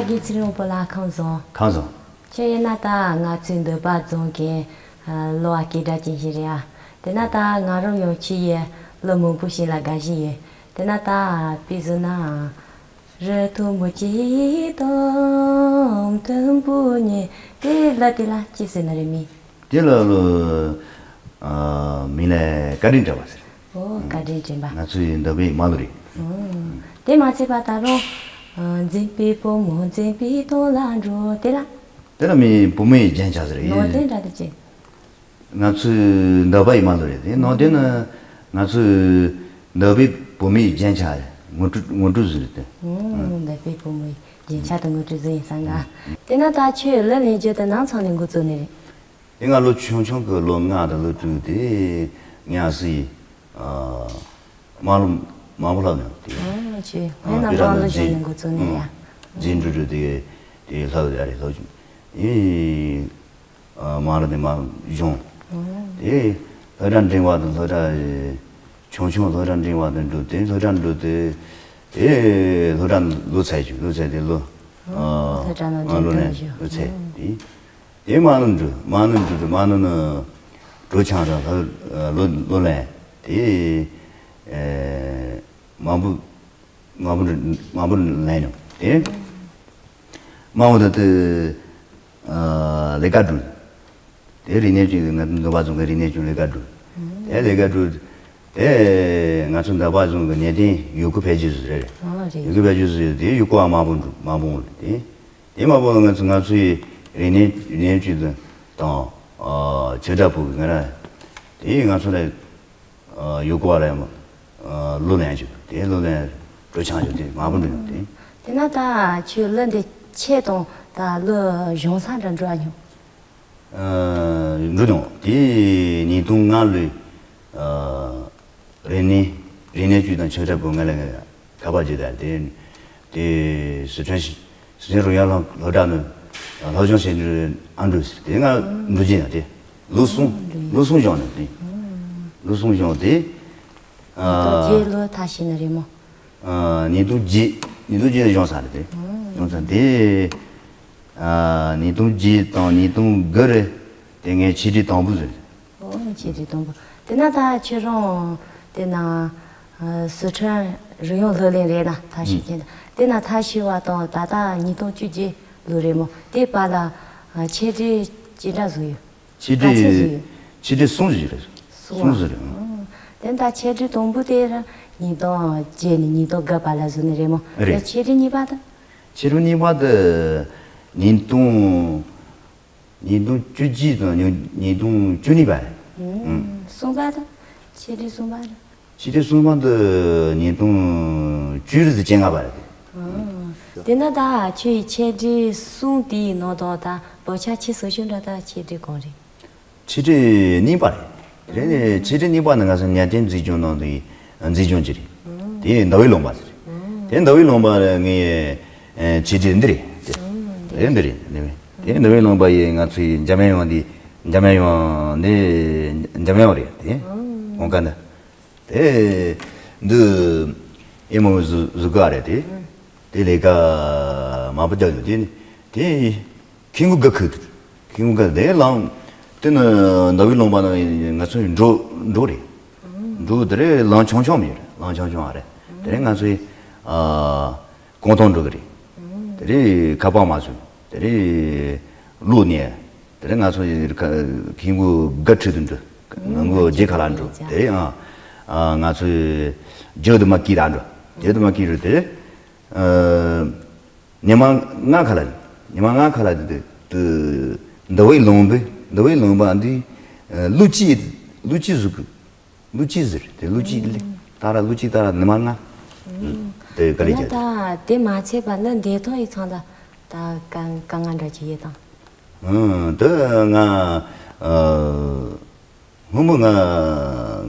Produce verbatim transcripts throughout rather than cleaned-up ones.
དགེ་ཚུལ་ལུང་པོ་ལགས་ཁམས་བཟང་། ཁམས་བཟང་། ཁྱོད་ཡིན་ན་ད་ང་ཚོའི་འདོད་པ་རྫོང་གི་གླུ་བ་སྐད་གྲགས་ཅན་ཞིག་རེད་ཨ། དེ་ན་ད་ང་རང་ཡང་ཁྱེད་ཡི་གླུ་མང་པོ་ཞིག་ལ་དགའ་ཞིག་ཡོད། དེ་ན་ད་དཔེ་བཟོ་ན། རི་མཐོ་མོ་ཅིག་དང་མཐོན་པོ་གཉིས། དེ་གླུ་དེ་ལ་ཅི་ཟེར་ན་རེད་མི། དེ་ལ་གླུ་མི་ལ་བཀའ་དྲིན་དྲན་པ་ཟེར། ཨོ་བཀའ་དྲིན་དྲན་པ། ང་ཚོའི་འདོད་པའི་མ་གླུ་རེད། ཨོ། དེ་མ་ཚད་པ་ད་རུང་འཛིན་པའི་བུ་མོ་འཛིན་པའི་དོན་ལ་འགྲོ་དེ་ལ། དེ་ལ་མི་བུ་མོའི་རྒྱན་ཆ་ཟེར་ཡིན། ནང་དོན་འདྲ་དེ་ཅི། ང་ཚོའི་འདོད་པ་ཡི་མ་གླུ་རེད་དེ། ནང་དོན་ནི་ང་ཚོའི་འདོད་པའི་བུ་མོའི་རྒྱན་ཆ་རེད། ངོ་སྤྲོད་ངོ་སྤྲོད་ཟིག་རེད་དེ། ཨོ་འདོད་པའི་བུ་མོའི་རྒྱན་ཆ་དང་ངོ་སྤྲོད་ཟིག་ཡིན་སང་ག། དེ་ན་ད་ཁྱོད་གླུ་ལེན་རྒྱུ་དེ་ནམ་ཚང་ནས་འགོ་བཙུགས་ནས་རེད། དེ་ང་ལོ་ཆུང་ཆུང་གི་ལོ་ལྔ་དང་ལོ་དྲུག་དེ་ངས་སི་ཨ་མ་ལོ་མ་བུ་ལྷག་ནས་དེ། ཨོ་ཆེ། ཨ་ཧོན་ན་དཔེ་ར་མ་ལོ་ལ་གཞོན་ནས་འཛིན་འགོ་བཙུགས་ནས་ཡ། འཛིན་འགྲོ་འགྲོ་དེ་དེ་ལྷག་ཡ་རེད་ལྷག་ཅིང་ཨེ། ཨ་མ་ལོ་དེ་མ་གཞོན། ཨོ། དེ་སློབ་གྲྭ་འབྲིང་བ་དང་སློབ་གྲྭ་ཆུང་ཆུང་སློབ་གྲྭ་འབྲིང་བ་དང་འགྲོ་དེ་སློབ་གྲྭ་འགྲོ་དེ་དེ་སློབ་གྲྭ་ལོ་ཚད་ཅིག་ལོ་ཚད་དེ་ལོ། ཨོ་ཨ་སློབ་གྲྭ་ནང་མ་ལོ་འཛིན་ནས་གྲྭ་ལོ་ཚད་དེ། དེ་མ་ནུ་འགྲོ་མ་ནུ་འགྲོ་དུ་མ་ནུ་ནུ་གྲོ་ཆང་ར་ལོ་ལོ་ལན་དེ་ཨེ་མ་བུ་མ་བུ་མ་བུ་ལན་ནུ་དེ་མ་བུ་ད་དེ་ལས་ཀ་འགྲོ་དེ་རིག་གནས་ཅུང་ང་འདོད་པ་ཚོ་གི་རིག་གནས་ཅུང་ལས་ཀ་འགྲོ་དེ་ལས་ཀ་འགྲོ་དེ་ང་ཚོ་འདོད་པ་ཚོ་གི་ནས་དེ་ཡུལ་སྐོར་ཕལ་ཆེར་སུ་རེད། ཨ་རེད། ཡུལ་སྐོར་ཕལ་ཆེར་སུ་དེ་ཡུལ་སྐོར་བ་མ་བུ་འགྲོ་མ་བུ་དེ། དེ་མ་པོ་ལ་ང་ཚོ་ང་ཚོའི་རིག་གནས་རིག་གནས་ཅུས་དང་ཨ་ཆོས་གྲྭ་བུ་གི་ང་ར་དེ་ང་ཚོ་ལ་ཨ་ཡུལ་སྐོར་ལ་ཡང་ཨ་གླུ་ལེན་ཅུ་དེ་གླུ་ལེན་གྲོ་ཆང་ཅུ་དེ་མ་པོ་འདི་དེ། དེ་ན་ད་ཁྱོད་གླུ་འདི་ཆེད་དང་ད་གླུ་གཞུང་ས་འདྲ་འགྲོ་ཨ་མྱོང་། ཨ་འགྲོ་མྱོང་དེ་ཉིས་སྟོང་ལྔ་ལོའི་ཨ། རིག་གནས་རིག་གནས་ཅུས་དང་ཆོས་གྲྭ་བུ་ང་ལ་ཁ་པར་བྱས་ཏེ་དེ་དེ་སི་ཁྲོན་སི་ཁྲོན་རོལ་དབྱངས་སློབ་སློབ་གྲྭ་ནས་སློབ་སྦྱོང་བྱེད་འདྲ་ཨ་འགྲོ་ཟེར་དེ་ང་འགྲོ་གྱིན་ཡང་དེ་ལོ་གསུམ་ལོ་གསུམ་སྦྱངས་ནས་དེ་ལོ་གསུམ་སྦྱངས་དེ་ཨ་རྗེས་ལོ་ཐ་ཤི་ན་རེད་མོ། ཨ་ཉིས་སྟོང་བརྒྱད་ཉིས་སྟོང་བརྒྱད་སྦྱངས་ས་རེད་དེ་སྦྱངས་ས་དེ་ཨ་ཉིས་སྟོང་བརྒྱད་དང་ཉིས་སྟོང་དགུ་རེད་དེ་ངའི་ཆེད་སྒྲིག་དང་པོ་ཟེར། ཨོ་ཆེ་དེ་དང་པོ། དེ་ན་ད་ཁྱེད་རང་དེ་ན་ཨ་སི་ཁྲོན་རོལ་དབྱངས་སློབ་གླིང་རེད་ན་ཐ་ཤི་ཁྱེད་དེ་ན་ཐ་ཤི་བ་དང་ད་ལྟ་ཉིས་སྟོང་བཅུ་བརྒྱད་ལོ་རེད་མོ། དེ་བར་ལ་ཨ་ཆེད་སྒྲིག་ཅི་འདྲ་བཟོ་ཡོད། ཆེད་ག་ཚོད་བཟོ་སྒྲིག་ཡོད། ཆེད་སྒྲིག་གསུམ་ཞིག་རེད། གསུམ་གསུམ་ཨ། ཞིག་རེད། ཨོ། དེ་ད་ཆེད་སྒྲིག་དང་པོ་དེ་ར་ཉིས་སྟོང་བརྒྱད་ནས་ཉིས་སྟོང་དགུ་བར་ལ་བཟོ་ནི་རེད་མོ། རེད། དེ་ཆེད་སྒྲིག་གཉིས་པ་ད། ཆེད་སྒྲིག་གཉིས་པ་དེ་ཉིས་སྟོང་ཉིས་སྟོང་བཅུ་གཅིག་དང་ཉིས་ཉིས་སྟོང་བཅུ་གཉིས་བར། ཨང་། གསུམ་པ་དང་། ཆེད་སྒྲིག་གསུམ་པ་དང་། ཆེད་སྒྲིག་གསུམ་པ་དེ་ཉིས་སྟོང་བཅུ་རེད་བཅོ་ལྔ་བར། ཨང་། དེ་ན་ད་ཁྱོད་ཡི་ཆེད་སྒྲིག་གསུམ་དེའི་ནང་དང་ད་བབ་ཆགས་ཆེ་སོ་ཤོས་འདྲ་ད་ཆེད་སྒྲིག་གང་རེད། ཆེད་སྒྲིག་གཉིས་པ་རེད། རེད་ནས་ཆེད་སྒྲིག་གཉིས་པ་ནི་ང་ཚོ་ཉ་སྟེན་འཛིན་སྐྱོང་ནང་དུ་འཛིན་སྐྱོང་གྱི་རེད། དེ་ཟླ་བའི་ལུང་པ་ཟེར། དེ་ཟླ་བའི་ལུང་པ་ལ་ངའི་ཆེད་སྒྲིག་འདི་རེད། དེ་འདི་རེད་འདི་རེད། དེ་ཟླ་བའི་ལུང་པ་ཡི་ང་ཚོའི་འཇམ་དབྱངས་ཡོང་འདི་འཇམ་དབྱངས་ཡོང་འདི་འཇམ་དབྱངས་རེད་དེ། གོང་ཀ་འདི། དེ་འདི་ཨེ་མོ་བཟོ་བཟོ་ག་རེད་དེ། དེ་ལས་ཀ་མང་པོ་རྒྱག་ཡོད་དེ་ནི་དེ། ཁྱི་གུ་དགའ་ཁུ་དུ། ཁྱི་གུ་དགའ་དེ་ལང་། དེ་ནི་ཟླ་བའི་ལུང་པ་ན་ང་ཚོའི་འབྲོག་འབྲོག་རེད། འབྲོག་དེ་རེད་ལང་ཆུང་ཆུང་མི་རེད་ལང་ཆུང་ཆུང་ཨ་རེད། དེ་རེད་ང་ཚོའི་ཨ་གོང་ཐང་འབྲོག་གི་རེད། དེ་རེད་ཁ་པར་མ་བཟོས། དེ་རེད་ལུག་ནས། དེ་རེད་ང་ཚོའི་ཁྱི་གུ་དགའ་ཁྲི་དུ་འགྲོ། ང་གུ་རྗེ་ཁ་ལ་འགྲོ། དེ་རེད་ཨ་ང་ཚོའི་རྒྱུ་དུ་མ་སྐྱིད་ད་འགྲོ། རྒྱུ་དུ་མ་སྐྱིད་རེད་དེ། ཉི་མ་ལྔ་ཁ་ལ། ཉི་མ་ལྔ་ཁ་ལ་དེ་དེ་ཟླ་བའི་ལུང་པའི་ཟླ་བའི་ལུང་པ་འདི་ལུག་གཅིག་ལུག་གཅིག་ཟུག་གི་ལུག་གཅིག་ཟེར་དེ་ལུག་གཅིག་ལས་ད་ར་ལུག་གཅིག་ད་ར་ཉི་མ་ལྔ། དེ་ག་ལས་ཡིན་ད་རྒྱ་དེ་མ་ཚད་པ་ལ་འདས་ཐོག་ཡི་ཚང་ད་ད་དཀའ་དཀའ་ངལ་འདྲ་ཅིག་ཡོད་དང་། ཨང་། དེ་ང་ཨ། སྔོན་མོ་ང་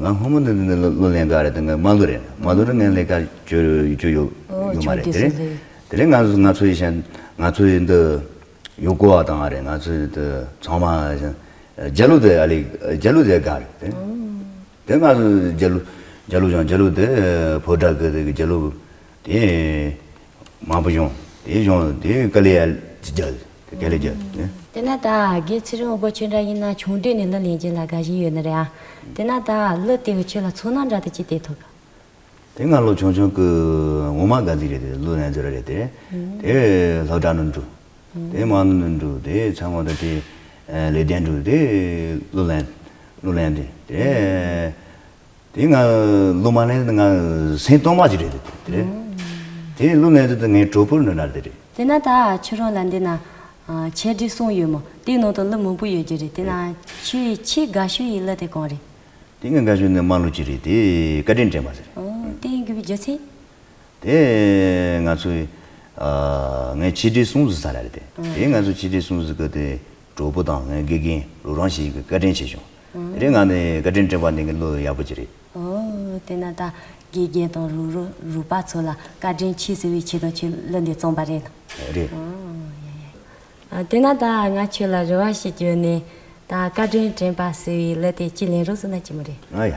ང་སྔོན་མོ་འདི་འདི་གླུ་ལེན་ག་རེད་དེ་ང་མ་ལུ་རེད་མ་ལུ་རེད་ངས་ལས་ཀ་བྱོས་བྱོས་ཡོད་ཨོ་ཡོད་མ་ཁྱོད་རེད། དེ་དེ་རིང་སོང་ལེ། དེ་རིང་ང་ཚོ་ང་ཚོ་ཡི་ཞན་ང་ཚོ་ཡི་འདི་ཡུལ་སྐོར་བ་དང་རེད། ང་ཚོ་ཡི་འདི་ཚང་མ་རྒྱ་ལོ་དེ་ཨ་ལི་རྒྱ་ལོ་དེ་ག་རེད་དེ། དེ་ང་ཚོ་རྒྱ་ལོ་རྒྱ་ལོ་ཞང་རྒྱ་ལོ་དེ་ཕོ་བྲང་གི་དེ་གི་རྒྱ་ལོ་དེ་མང་པོ་ཡོང་། དེ་གཞུང་དེ་དཀའ་ལས་ཡ་རྒྱག་དེ་དཀའ་ལས་རྒྱག་དེ། དེ་ན་ད་རྒན་ཚེ་རིང་དབང་པོ་ཁྱོད་འདྲ་ཡིན་ན་ཆུང་དུས་ནས་གླུ་ལེན་རྒྱུ་ལ་དགའ་ཞེན་ཡོད་ནི་རེད་ཨ། དེ་ན་ད་གླུ་དེ་བས་ཁྱོད་ལ་ཚོར་སྣང་འདྲ་དེ་ཅི་སྟེར་ཐུབ་ག། དེ་ང་ལོ་ཆུང་ཆུང་གི་ངོ་མ་དགའ་ཚིག་རེད་དེ། གླུ་ལེན་ཚོད་རེད་དེ། དེ་སློབ་གྲྭ་ནང་འགྲོ། དེ་མང་ནང་འགྲོ། དེ་ཚང་མ་ད་དེ་ལེགས་ལྡན་འགྲོ། དེ་གླུ་ལེན་གླུ་ལེན་དེ་དེ། དེ་ང་གླུ་མ་ལེན་ང་སེམས་གཏོང་མ་ཅིག་རེད་དེ། དེ་གླུ་ལེན་དེ་ངའི་གྲོགས་པོ་འདྲ་འདྲ་དེ་རེད། དེ་ན་ད་ཁྱོད་རང་ལ་འདི་ན་ཆེད་སྒྲིག་གསུམ་ཡོད་མོ། དེའི་ནང་དུ་གླུ་མང་པོ་ཡོད་རྒྱུ་རེད། དེ་ན་ཁྱོད་ཆེས་དགའ་ཤོས་ཡི་གླུ་དེ་གང་རེད། དེ་ངའི་དགའ་ཤོས་ནི་དམར་ལུག་ཅིག་རེད་དེ། བཀའ་དྲིན་དྲན་པ་ཟེར། ཨོ་དེ་ཡིན་དགོས་པའི་རྒྱུ་མཚན། དེ་ང་ཚོའི་ངའི་ཆེད་སྒྲིག་གསུམ་ཟིག་ཟ་ར་རེད་དེ། དེ་ང་ཚོའི་ཆེད་སྒྲིག་གསུམ་ཟིག་གི་དེ་གྲོགས་པོ་དང་ངའི་དགེ་རྒན་རུ་རང་ཞིག་གི་བཀའ་དྲིན་ཆེ་བྱུང་། དེ་རིང་ང་ནི་བཀའ་དྲིན་དྲན་པ་འདི་གི་གླུ་ཡག་པོ་ཅིག་རེད། ཨོ་དེ་ན་ད་དགེ་རྒན་དང་རུ་རུ་རུ་པ་ཚོ་ལ་བཀའ་དྲིན་ཆེ་ཟེར་བའི་ཆེད་དུ་ཁྱོད་གླུ་འདི་བརྩམས་པ་རེད་ན། རེད། ཨོ་ཡ་ཡ། ཨ་དེ་ན་ད་ང་ཁྱོད་ལ་རེ་བ་ཞིག་བཅོལ་ནས་ད་བཀའ་དྲིན་དྲན་པ་ཟེར་བའི་གླུ་དེ་ཅིག་ལེན་རོགས་ཟེར་ན་ཅི་མོ་རེད། ཨ་ཡ།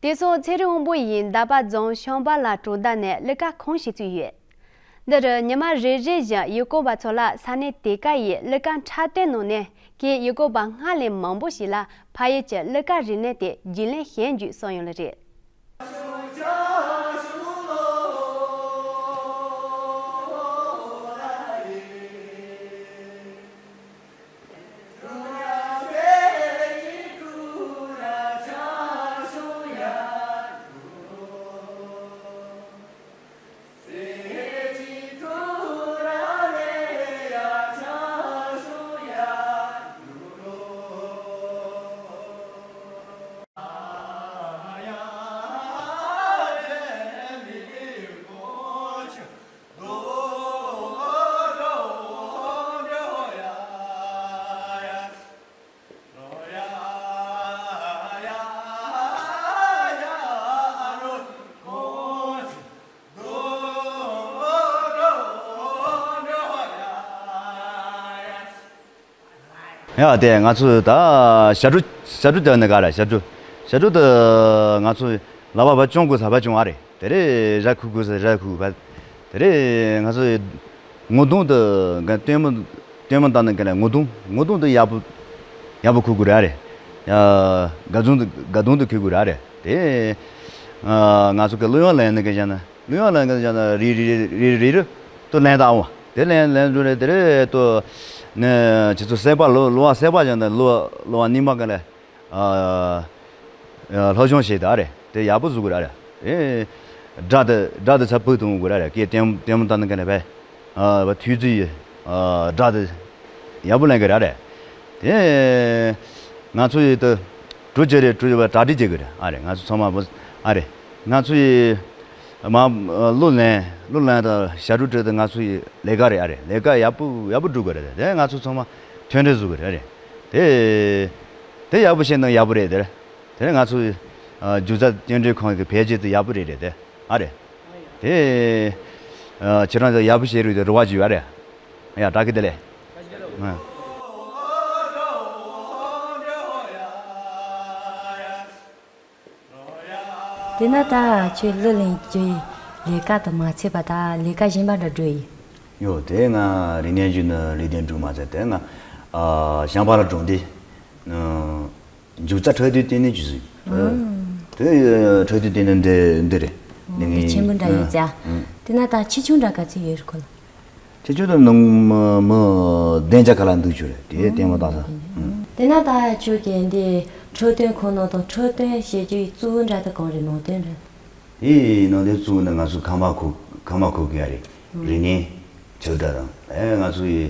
དེ་སོང་ཚེ་རིང་དབང་པོ་ཡིས་འདབ་པ་རྫོང་ཤང་པ་ལ་གྲོ་བརྡ་ནས་གླུ་གར་ཁང་ཞིག་བཙུགས་ཡོད། འདི་རུ་ཉི་མ་རེ་རེ་བཞིན་ཡུལ་སྐོར་བ་ཚོ་ལ་ས་གནས་དེ་ག་ཡི་གླུ་གར་འཁྲབ་སྟོན་གནང་ནས། གིས་ཡུལ་སྐོར་བ་སྔར་ལས་མང་པོ་ཞིག་ལ་ཕ་ཡུལ་གྱི་གླུ་གར་རིག་གནས་དེ་རྒྱུས་ལོན་བྱེད་རྒྱུའི་བསམ་ཡོད་ལེ་རེད། ཡ་དེ་ང་ཚོ་ད་ཞབས་བྲོ་ཞབས་བྲོ་དེ་ནི་ག་རེ། ཞབས་བྲོ་ཞབས་བྲོ་དེ་ང་ཚོ་ལག་པ་བ་ཅུང་དགོས་ས་བ་ཅུང་ཨ་རེད། དེ་རེད་ར་ཁུ་དགོས་ས་ར་ཁུ་བ། དེ་རེད་ང་ཚོ་ངོ་གདོང་དེ་ག་སྟོན་མོ་སྟོན་མོ་བཏང་ནི་ག་ལ་ངོ་གདོང་ངོ་གདོང་དེ་ཡག་པོ་ཡག་པོ་ཁུ་དགོས་ར་རེད། ཡ་ག་གདོང་དེ་ག་གདོང་དེ་ཁུ་དགོས་ར་རེད། དེ་ང་ཚོ་ག་གླུ་དབྱངས་ལེན་ནི་ག་བྱས་ན། གླུ་དབྱངས་ལེན་གྱི་བྱས་ན་རེ་རེ་རེ་རེ་རེ་རེ་དུ་ལེན་དང་འོ། དེ་ལེན་ལེན་འགྲོ་རེ་དེ་རེ་དུ་ནི་ཁྱེད་ཚོ་སེམས་པ་གླུ་གླུ་བ་སེམས་པ་བྱས་ན་གླུ་གླུ་བ་རྙིང་པ་ག་ལེ། ཨ་ཨ་སློབ་སྦྱོང་བྱེད་ད་རེ་དེ་ཡག་པོ་བཟོ་དགོས་ར་རེ། དེ་སྒྲ་དེ་སྒྲ་དེ་ཚ་བུ་དུ་འོང་དགོས་ར་རེ། སྐད་ལྟད་ལྟད་མོ་ལྟ་ན་ག་ལེ་བས། ཨ་བ་ཐུགས་རྗེ་ཡི་ཨ་སྒྲ་དེ་ཡག་པོ་ལེན་གི་ར་རེད། དེ་ང་ཚོ་ཡི་དུ་གྲུ་ཅི་རེད། གྲུ་བ་གྲ་སྒྲིག་བྱེད་གི་རེད། ཨ་རེད། ང་ཚོ་ཚང་མ་བོ་ཨ་རེད། ང་ཚོ་ཡི་མ་གླུ་ལེན་གླུ་ལེན་དང་ཞབས་བྲོ་འཁྲབ་དེ་ང་ཚོ་ཡི་ལས་ཀ་རེད། ཨ་རེད། ལས་ཀ་ཡག་པོ་ཡག་པོ་སྒྲུབ་གི་རེད། དེ་ང་ཚོ་ཚང་མ་མཐུན་སྒྲིལ་བཟོ་གི་རེད། ཨ་རེད། དེ་དེ་ཡག་པོ་བྱས་ན་ཡག་པོ་རེད། དེ་དེ་ང་ཚོ་ཡི་རྒྱུ་རྩ་སྐྱེལ་འདྲེན་ཁང་གི་འཕེལ་རྒྱས་དེ་ཡག་པོ་རེད་རེད་དེ། ཨ་རེད། དེ་ཁྱེད་རང་ཚོ་ཡག་པོ་བྱེད་རོགས་དེ་རེ་བ་ཞུ་བ་རེད། ཡ་བཀྲ་ཤིས་བདེ་ལེགས། དེ་ན་ད་ཁྱོད་གླུ་ལེན་རྒྱུའི་ལས་ཀ་དང་མ་ཚད་པ་ད་ལས་ཀ་གཞན་པ་འདྲ་འགྲོ་ཡི། ཡོ་དེ་ང་རིག་གནས་ཅུས་ནི་ལས་དོན་འགྲུབ་མ་ཚད་དེ་ང་ཨ་ཞང་པ་ལ་གྲོང་སྡེ་ཨ་འཇུག་རྩ་འཁྲབ་སྟོན་ལྟེ་གནས་ཅུས་སུ་ཡོད། དེ་འཁྲབ་སྟོན་ལྟེ་གནས་འདི་འདི་རེད། འདི་ངའི་ཆེན་པོ་འདྲ་ཡོད་ཙང་། དེ་ན་ད་ཆེ་ཆུང་འདྲ་ག་ཚོད་ཡོད་རེད་ཁོ་ལ། ཁྱེད་ཚོ་དང་ནང་མི་མི་བདུན་བརྒྱ་ཁ་ལ་འདུག་ཆོག་རེད་དེ་ལྟད་མོ་ལྟ་ས། དེ་ན་ད་ཁྱོད་ཀྱིས་འདི་འཁྲབ་སྟོན་ཁང་ནང་དང་འཁྲབ་སྟོན་བྱེད་རྒྱུའི་གཙོ་བོ་འདྲ་དེ་གང་རེད། ནང་དོན་རེད། དེ་ནང་དོན་གཙོ་བོ་ནི་ང་ཚོ་ཁང་པ་ཁུག་ཁང་པ་ཁུག་གི་ཡ་རེད། རིག་གནས་ཆོས་སྒྲ་དང་ཨེ་ང་ཚོ་ཡི་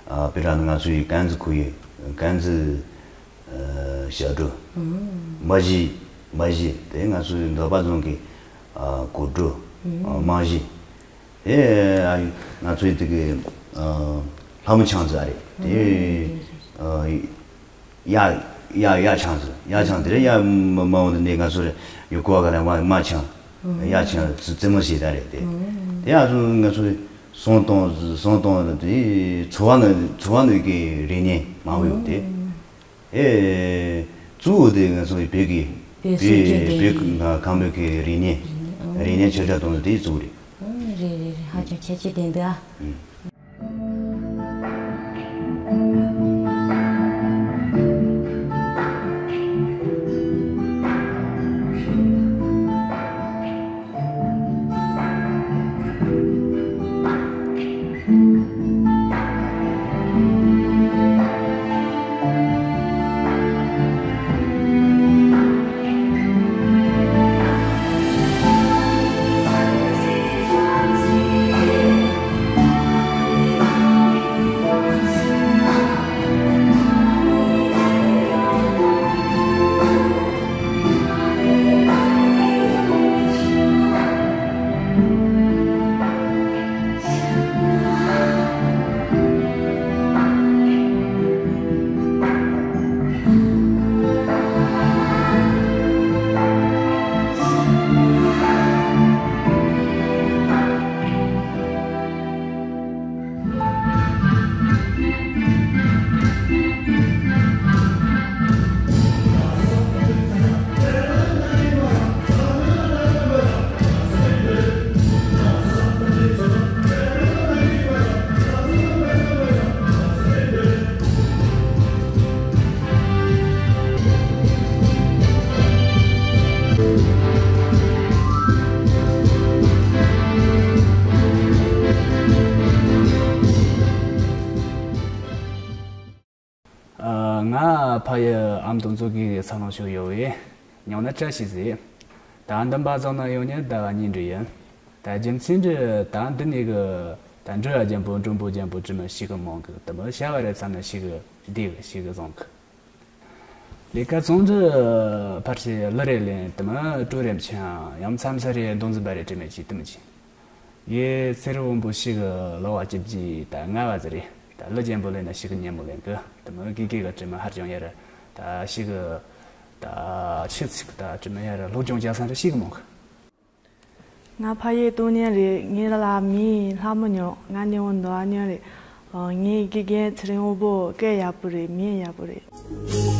ཨ་དཔེ་ར་ནི་ང་ཚོ་ཡི་རྐང་འཛིན་ཁུག་ཡི་རྐང་འཛིན་ཞབས་བྲོ། འབའ་གཞི་འབའ་གཞི་དེ་ང་ཚོ་ཡི་འདོད་པ་རྫོང་གི་ཨ་གོ་སྒྲོ། རྨང་གཞི། དེ་ང་ཚོའི་དེ་གི་ལྷ་མོ་ཆང་ཟིག་རེད། དེ་ཡ་ཡ་ཡ་ཆང་ཟིག་ཡ་ཆང་དེ་རེད། ཡ་མ་འོང་དེ་ནས་ང་ཚོ་རེད་ཡོད་གོ་བ་ག་ལ་མ་མ་ཆང་ཡ་ཆང་རྩེད་མོ་བྱེད་ད་རེད། དེ་དེ་ང་ཚོ་ང་ཚོ་ སོང་དང་སོང་དང་དེ་ཚོ་བ་ནི་ཚོ་བ་ནི་གི་རིག་གནས་མང་པོ་ཡོད་དེ། ཨེ། གཙོ་བོ་དེ་ང་ཚོ་བོད་ཀྱི་བོད་བོད་སྲོལ་རྒྱུན་ལྡན་བོད་ཁམས་པའི་གི་རིག་གནས། རིག་གནས་ཆོས་ཆ་དང་དེ་གཙོ་བོ་རེད། རེད་རེད་རེད། ཧ་ཅང་ཁྱད་ཆོས་ལྡན་འདུག་ཨ། ང་ཕ་ཡི་ཨ་མདོ་མཚོ་གི་ས་ནང་བཞུགས་ཡོད་པས། མྱིང་ནི་བཀྲ་ཤིས་ཟེར། ད་འདི་འབའ་ཚང་ན་ཡོང་ཉིན་ཟླ་བ་གཉིས་འདྲ་ཡིན། ད་རྒྱུ་མཚན་འདི་ད་འདི་ནས་གི་ད་འབྲི་བ་རྒྱན་པོ་མགྲོན་པོ་རྒྱན་པོ་དྲི་མ་ཞིག་གི་མང་གི། དེ་མི་བྱ་བ་རེ་ཚ་ན་ཞིག་གི་བདེ་གི་ཞིག་གི་བཟང་གི། ལས་ཀ་ཚོང་འདི་ཕར་ཆེ་ལི་རེ་ལེན་དེ་མི་སྤྲོ་རེམ་ཆང་ཡང་མཚམས་ས་རེ་མདོང་འཛིན་པ་རེ་དྲི་མེད་ཅིག་དེ་མི་ཅི། ཡེ་ཚེ་རིང་བོན་པོ་ཞིག་གི་ལོ་བ་བཅུ་བཞི་ད་ལྔ་བ་ཟེར་རེད། ད་ལི་རྒྱན་པོ་ལེན་ན་ཞིག་གི་ཉན་མོ་ལེན་གི། དེ་མི་གི་གི་གི་དྲི་མི་ཧར་ཅང་ཡ་ར་ད་ཞིག་གི་ད་ཆི་ཚིག་ད་དྲི་མི་ཡ་ར་སློབ་སྦྱོང་རྒྱག་ས་ར་ཞིག་གི་མོ་གི། ང་ཕ་ཡུལ་སྟོད་ནས་རེད། ངའི་ལ་ལ་མི་ལྷ་མོ་ཉོ། ང་ནི་འོ་འདོ་ཨ་ཉོ་རེད། ངའི་དགེ་རྒན་ཚེ་རིང་དབང་པོ་སྐད་ཡག་པོ་རེད། མི་ཡག་པོ་རེད།